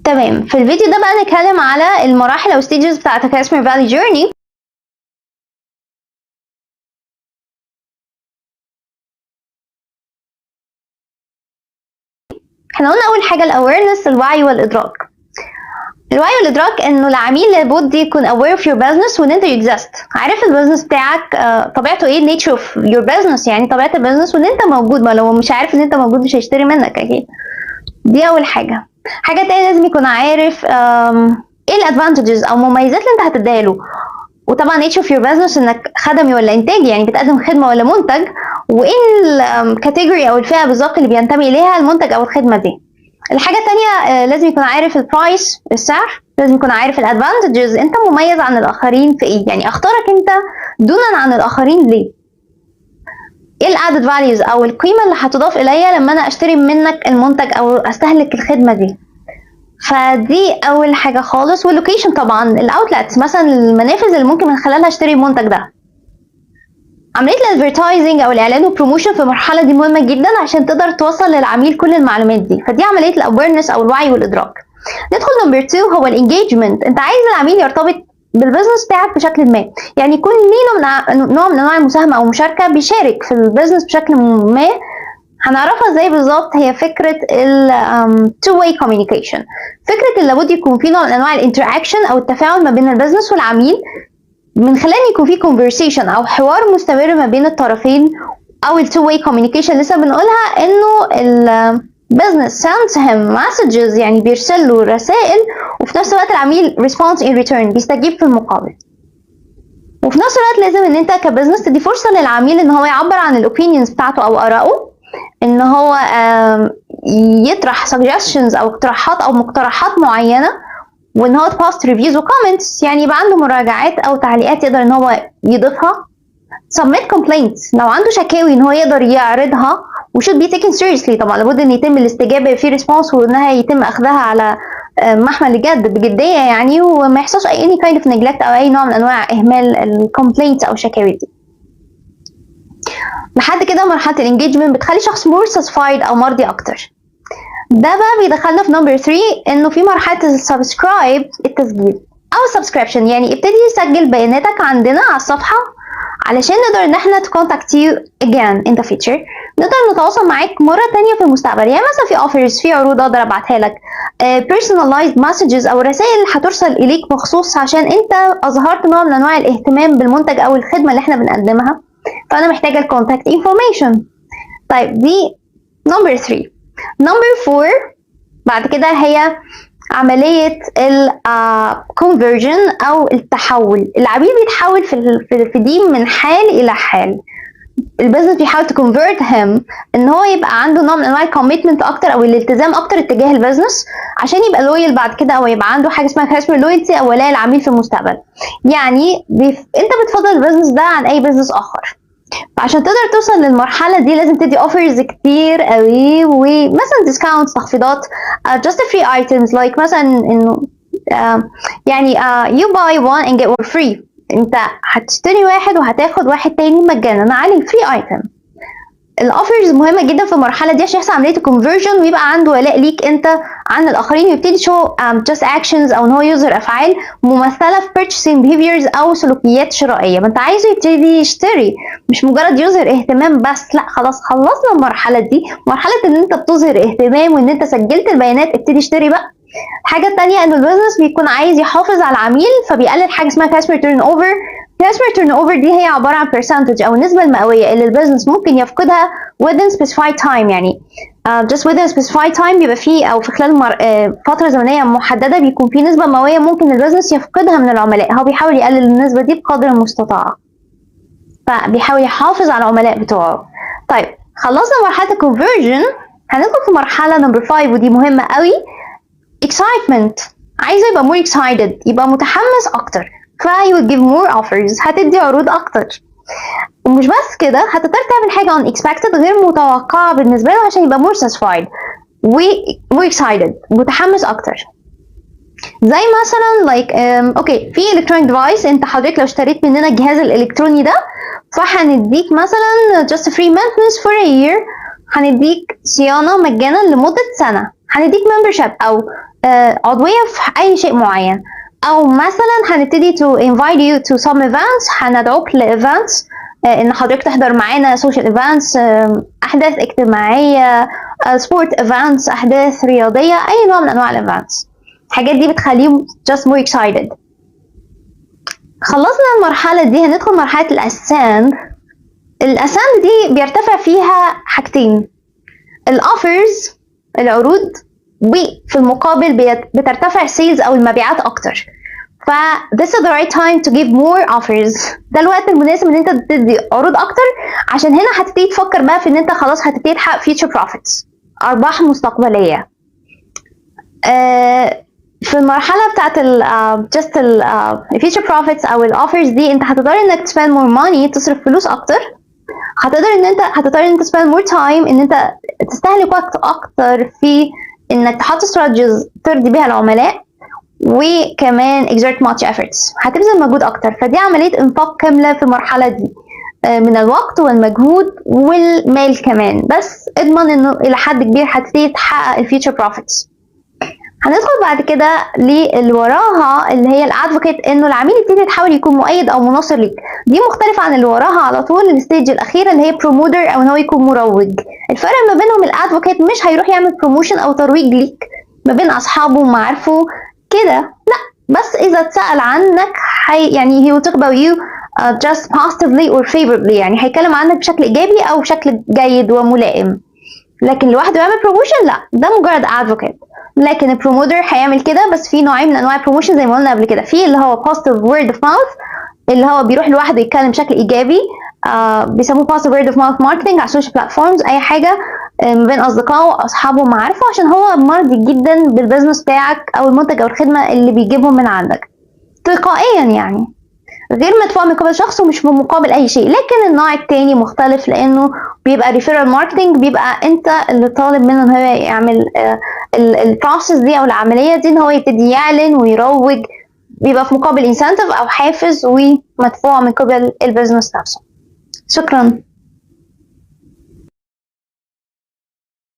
تمام، في الفيديو ده بقى نتكلم على المراحل او stages بتاعت customer value journey. احنا قلنا اول حاجة ال awareness، الوعي والادراك. الوعي والادراك انه العميل لابد يكون aware of your business وان انت you exist، عارف ال business بتاعك طبيعته ايه، nature of your business، يعني طبيعة ال business وان انت موجود. ما لو مش عارف ان انت موجود مش هيشتري منك اكيد. دي اول حاجه. حاجة تانية لازم يكون عارف ايه ال advantages او المميزات اللي انت هتديها له، وطبعا nature of your business انك خدمي ولا انتاجي، يعني بتقدم خدمة ولا منتج، وايه ال category او الفئة بالظبط اللي بينتمي اليها المنتج او الخدمة دي. الحاجة التانية لازم يكون عارف ال price، السعر، لازم يكون عارف ال advantages، انت مميز عن الاخرين في ايه، يعني اختارك انت دونا عن الاخرين ليه، ايه ال added values او القيمة اللي هتضاف اليا لما انا اشتري منك المنتج او استهلك الخدمة دي. فدي اول حاجة خالص. وال location طبعا، ال outlets مثلا، المنافذ اللي ممكن من خلالها اشتري المنتج ده. عملية ال advertising او الاعلان وال promotion في المرحلة دي مهمة جدا عشان تقدر توصل للعميل كل المعلومات دي. فدي عملية ال awareness او الوعي والادراك. ندخل number 2، هو ال engagement. انت عايز العميل يرتبط بال business بتاعك بشكل ما، يعني يكون ليه نوع من انواع المساهمة او المشاركه، بيشارك في ال business بشكل ما. هنعرفها ازاي بالظبط؟ هي فكرة ال two way communication، فكرة ان لابد يكون في نوع من انواع ال interaction او التفاعل ما بين ال business والعميل، من خلال يكون في conversation او حوار مستمر ما بين الطرفين، او ال two way communication لسه بنقولها، انه ال business sends him messages، يعني بيرسل له رسائل، وفي نفس الوقت العميل responds in return، بيستجيب في المقابل. وفي نفس الوقت لازم ان انت ك business تدي فرصة للعميل ان هو يعبر عن ال opinions بتاعته او ارائه، ان هو يطرح suggestions او اقتراحات او مقترحات معينه، وان هو post reviews و comments، يعني يبقى عنده مراجعات او تعليقات يقدر ان هو يضيفها، submit complaints لو عنده شكاوي ان هو يقدر يعرضها، و should be taken seriously، طبعا لابد ان يتم الاستجابة في response وانها يتم اخذها على محمل الجد، بجدية يعني، وما يحصلش اي any kind of neglect او اي نوع من انواع اهمال ال complaints او الشكاوي دي. لحد كده مرحلة ال engagement بتخلي شخص more satisfied او مرضي اكتر. ده بقى بيدخلنا في number 3، انه في مرحلة ال subscribe، التسجيل او subscription، يعني ابتدي سجل بياناتك عندنا على الصفحة علشان نقدر ان احنا to contact you again in the future، نقدر نتواصل معاك مرة تانية في المستقبل. يعني مثلا في offers، في عروض اقدر ابعتها لك، personalized messages او رسائل هترسل اليك مخصوص عشان انت اظهرت نوع من انواع الاهتمام بالمنتج او الخدمة اللي احنا بنقدمها، فانا محتاجه ال contact information. طيب، دي number 3. number 4 بعد كده هي عملية ال conversion أو التحول. العميل بيتحول في دي من حال إلى حال. ال business بيحاول to convert him ان هو يبقى عنده نوع من انواع ال commitment اكتر او الالتزام اكتر اتجاه ال business، عشان يبقى loyal بعد كده، او يبقى عنده حاجة اسمها customer loyalty او ولاء العميل في المستقبل. يعني انت بتفضل ال business ده عن اي business اخر. فعشان تقدر توصل للمرحلة دي لازم تدي offers كتير قوي، ومثلا discounts، تخفيضات، just free items like مثلا انه يعني you buy one and get one free، انت هتشتري واحد وهتاخد واحد تاني مجانا عليه، free item. ال offers مهمة جدا في المرحلة دي عشان يحصل عملية ال conversion ويبقى عنده ولاء ليك انت عن الاخرين، ويبتدي show just actions او ان هو يظهر افعال ممثلة في purchasing behaviors او سلوكيات شرائيه. ما انت عايزه يبتدي يشتري، مش مجرد يظهر اهتمام بس، لا خلاص خلصنا المرحلة دي، مرحلة ان انت بتظهر اهتمام وان انت سجلت البيانات، ابتدي اشتري بقى. الحاجة الثانية ان ال business بيكون عايز يحافظ على العميل، فبيقلل حاجة اسمها customer turnover. customer turnover دي هي عبارة عن percentage أو النسبة المئوية اللي ال business ممكن يفقدها within specified time، يعني just within specified time بيبقى فيه، أو في خلال فترة زمنية محددة بيكون في نسبة مئوية ممكن ال business يفقدها من العملاء. هو بيحاول يقلل النسبة دي بقدر المستطاع، فبيحاول يحافظ على العملاء بتوعه. طيب، خلصنا مرحلة ال conversion، هندخل في مرحلة number 5، ودي مهمة قوي، excitement. عايزه يبقى more excited، يبقى متحمس اكتر، ف you will give more offers، هتدي عروض اكتر. ومش بس كده، هتضطر تعمل حاجة unexpected، غير متوقعه بالنسبة له، عشان يبقى more satisfied و more excited، متحمس اكتر. زي مثلا like okay، في electronic device، انت حضرتك لو اشتريت مننا الجهاز الالكتروني ده فهنديك مثلا just free maintenance for a year، هنديك صيانة مجانا لمدة سنه، هنديك membership او عضوية في اي شيء معين، او مثلا هنبتدي to invite you to some events، هندعوك ل events ان حضرتك تحضر معانا social events، احداث اجتماعيه، sport events، احداث رياضيه، اي نوع من انواع ال events. الحاجات دي بتخليهم just more excited. خلصنا المرحلة دي، هندخل مرحلة ال ascend. ال ascend دي بيرتفع فيها حاجتين: ال offers، العروض، وفي المقابل بترتفع sales او المبيعات اكتر. ف this is the right time to give more offers. ده الوقت المناسب ان انت تدي عروض اكتر، عشان هنا هتبتدي تفكر بقى في ان انت خلاص هتبتدي تحقق future profits، ارباح مستقبليه. في المرحلة بتاعت ال just ال future profits او ال offers دي، انت هتقدر انك spend more money، تصرف فلوس اكتر، هتقدر ان انت هتضطر ان انت spend more time، ان انت تستهلك وقت اكتر في انك تحط strategies ترضي بيها العملاء، وكمان exert much efforts، هتبذل مجهود اكتر. فدي عملية انفاق كاملة في المرحلة دي من الوقت والمجهود والمال كمان، بس اضمن انه الى حد كبير هتبتدي تحقق ال future profits. هندخل بعد كده للي وراها، اللي هي ال advocate، انه العميل يبتدي يتحول يكون مؤيد او مناصر ليك. دي مختلفة عن اللي وراها على طول، ال stage الاخيرة اللي هي promoter، او ان هو يكون مروج. الفرق ما بينهم، ال advocate مش هيروح يعمل promotion او ترويج ليك ما بين اصحابه ومعارفه كده، لا، بس اذا اتسال عنك حي يعني he will talk about you just positively or favorably، يعني هيتكلم عنك بشكل ايجابي او بشكل جيد وملائم، لكن لوحده يعمل promotion لا، ده مجرد advocate. لكن ال promoter هيعمل كده، بس في نوعين من انواع ال promotion زي ما قلنا قبل كده: في اللي هو positive word of mouth، اللي هو بيروح لوحده يتكلم بشكل ايجابي، بيسموه positive word of mouth marketing على ال social platforms، اي حاجه، ما بين اصدقائه واصحابه ومعارفه، عشان هو مرضي جدا بال business بتاعك او المنتج او الخدمة اللي بيجيبهم من عندك تلقائيا، يعني غير مدفوع من قبل شخص ومش في مقابل اي شيء. لكن النوع التاني مختلف، لانه بيبقى referral marketing، بيبقى انت اللي طالب منه ان هو يعمل ال process دي او العملية دي، ان هو يبتدي يعلن ويروج، بيبقى في مقابل incentive او حافز ومدفوع من قبل ال business نفسه. شكرا.